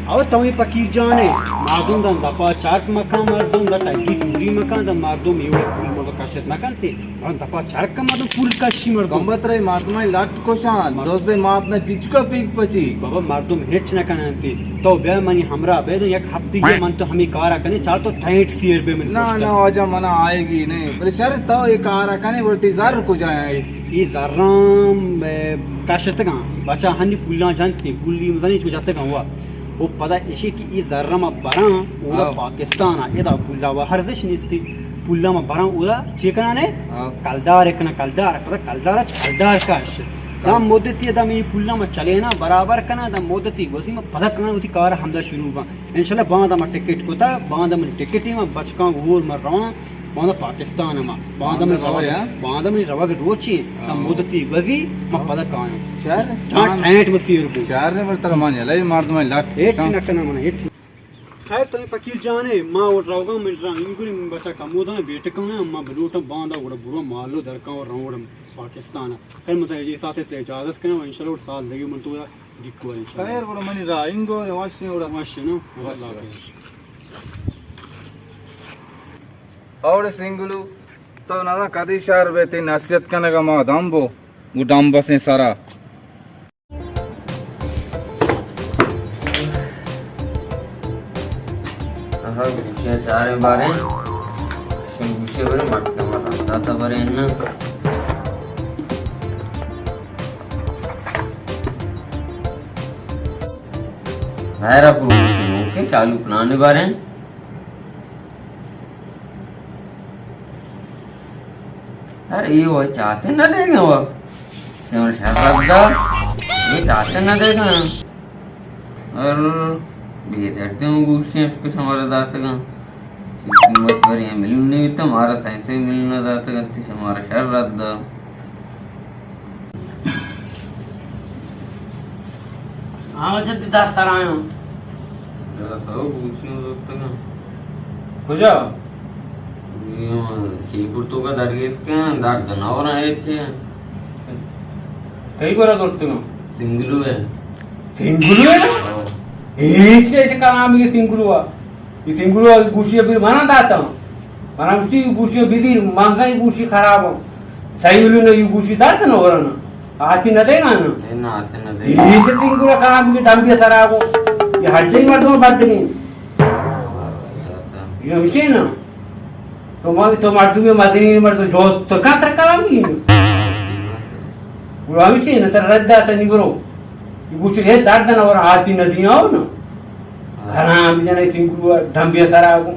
او تو اے پکیر جان ئے، مردم داں دپا چرپ مکن، مردم داں ٹگی ٹوری مکن، داں مردم اے وڑ پول مکن کشت نکنت، مردم دپا چرپ کن، مردم پول کشی مردم۔ گمبت رہی مردم لٹ کشان، مر- دوست مات نہ چچکا پیک پچی۔ بابا مردم ہچ نہ کننتی، تو بیا منی ہمراہ بے دو یک ہفتے من تو ہمیں کارا کنے، چار تو ٹائٹ سیر بے من نہ، پشتا۔ نہ واجہ منا آئے گی نہیں، بلے شر تو اے کارا کنے، بلے تی زر کجا ہے؟ اے زراں، اے، کشتگاں، بچا ہنی پولاں جنتی، پولی مزنی چو جتگاں ہوا۔ او پدا اشی کہ اے زراں ما براں، اودا ہاں۔ پاکستان آ، ادا پولا و ارزش نیستی۔ پولا ما براں، اودا چی کنانے؟ ہاں۔ کلدار کناں، کلدار، پدا کلدار چ کلدار کش۔ دا مدتی دا می پولا ما چلینا، برابر کناں، دا مدتی گوزی ما پدا کناں، وتی کار ہمدا شروع باں۔ انشاءاللہ باندا ما ٹکٹ کتا، باندا من ٹکٹی ما بچکاں گور ما رواں، باندا پاکستان ما، باندا من باندا روگ، رویا؟ باندا من روگ روچی، ہاں۔ مدتی گوزی ما ہاں۔ پدا کایاں۔ شہر؟ جہاں ٹینٹ مسیر بو۔ شہر نے بر ترا مان یلے مردم لٹ۔ ہچ نہ کنا من، ہچ۔ خیر تو پکیر جانے، ما وہ روگا من را انگری من بچا کموداں بیٹکاں، ما بلوٹاں باندا وڑا برو مالو درکاں اور روڑ پاکستان۔ خیر متا یہ ساتھ تے اجازت کنا، انشاءاللہ سال لگے من تو ڈیکور انشاءاللہ۔ خیر، گڑا منی راہ انگو، وش ایں گڑا۔ وش ایں، نو؟ وش، اللہ حافظ۔ وش۔ اوڑے سنگلو، تو نہ کدی شہر بے تی نصیحت کنگا ما دم بو، گو ڈم بسیں سرا۔ آہا، گوشیاں چاریں باریں، شن گوشے برے مٹ کمر رندا تا برے اناں۔ ظاہر ہے، پروموشن ہو کے چالو پلانے بارے۔ ارے، یہ وہ چاہتے نہ دے گا وہ۔ شمار شر رد دا۔ یہ چاہتے نہ دے گا۔ اور بے دردیں گوشیں اس کو شمار داتگا۔ قیمت پر یہ ملنے بھی تو ہمارا صحیح سے ملنا داتگا، تو شمار شر رد دا۔ ہاں، واجہ، تئی دست سر آیاں۔ دست سر گوشیاں زرتگاں۔ کجا؟ شیپور تو کا درگیت کن، درد نہ ہو رہا ہے چے۔ کئی گورا زرتگاں؟ سنگلو ہے۔ سنگلو ہے؟ ہاں۔ ایسے ایسے کلام یہ سنگلو ہے۔ یہ سنگلو گوشی ابھی منا داتا۔ منا گوشی گوشی بدیر، مانگا یہ گوشی خراب ہو۔ صحیح ملو نہ یہ گوشی درد نہ ہو رہا نا۔ آتی نہ دے گا نا۔ اے نا، آتی نہ دے گا۔ یہ سے سنگلو کلام کی ڈمبی خراب ہو۔ یہ ہر جائی مردم بد نہیں۔ یہ ہمیشہ نا۔ تو ما، تو مردم مدنی مردم جو تو کا تر کلام کی۔ گڑا ہمیشہ نا، تر رد داتا نہیں برو۔ یہ گوشی ہے درد نہ ہو رہا، آتی نہ دیا ہو نا۔ حرام جنہ سنگلو ڈمبی خراب ہو۔